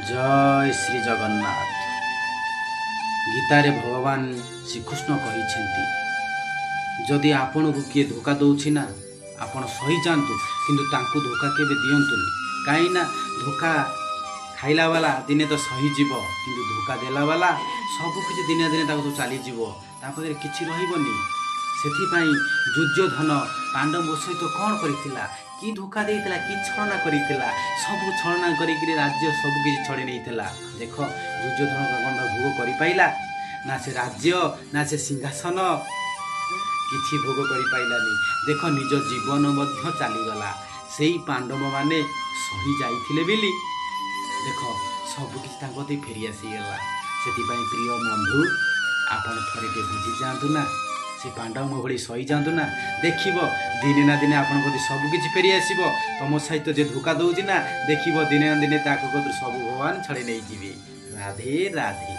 ଜୟ ଶ୍ରୀ ଜଗନ୍ନାଥ। ଗୀତାରେ ଭଗବାନ ଶ୍ରୀକୃଷ୍ଣ କହିଛନ୍ତି, ଯଦି ଆପଣଙ୍କୁ କିଏ ଧୋକା ଦେଉଛି ନା, ଆପଣ ସହିଯାଆନ୍ତୁ, କିନ୍ତୁ ତାଙ୍କୁ ଧୋକା କେବେ ଦିଅନ୍ତୁନି। କାହିଁକି ନା ଧୋକା ଖାଇଲା ବାଲା ଦିନେ ତ ସହିଯିବ, କିନ୍ତୁ ଧୋକା ଦେଲା ବାଲା ସବୁକିଛି ଦିନେ ଦିନେ ତାକୁ ତ ଚାଲିଯିବ, ତା ପାଖରେ କିଛି ରହିବନି। ସେଥିପାଇଁ ଦୁର୍ଯ୍ୟୋଧନ ପାଣ୍ଡବଙ୍କ ସହିତ କ'ଣ କରିଥିଲା? କି ଧୋକା ଦେଇଥିଲା, କି ଛଳନା କରିଥିଲା? ସବୁ ଛଳନା କରିକିରି ରାଜ୍ୟ ସବୁ କିଛି ଛଡ଼େଇ ନେଇଥିଲା। ଦେଖ, ଦୁର୍ଯ୍ୟୋଧନ କ'ଣ ଭୋଗ କରିପାଇଲା? ନା ସେ ରାଜ୍ୟ, ନା ସେ ସିଂହାସନ, କିଛି ଭୋଗ କରିପାଇଲାନି। ଦେଖ, ନିଜ ଜୀବନ ମଧ୍ୟ ଚାଲିଗଲା। ସେଇ ପାଣ୍ଡବମାନେ ସହି ଯାଇଥିଲେ ବୋଲି ଦେଖ ସବୁକିଛି ତାଙ୍କ କତିକି ଫେରି ଆସିଗଲା। ସେଥିପାଇଁ ପ୍ରିୟ ବନ୍ଧୁ, ଆପଣ ଥରେ ଟିକେ ବୁଝିଯାଆନ୍ତୁ ନା, ସେ ପାଣ୍ଡବଙ୍କ ଭଳି ସହିଯାଆନ୍ତୁ ନା, ଦେଖିବ ଦିନେ ନା ଦିନେ ଆପଣଙ୍କ କତି ସବୁକିଛି ଫେରି ଆସିବ। ତମ ସହିତ ଯେ ଧୋକା ଦେଉଛି ନା, ଦେଖିବ ଦିନେ ନା ଦିନେ ତାକୁ କତିରୁ ସବୁ ଭଗବାନ ଛଡ଼େଇ ନେଇଯିବେ। ରାଧେ ରାଧେ।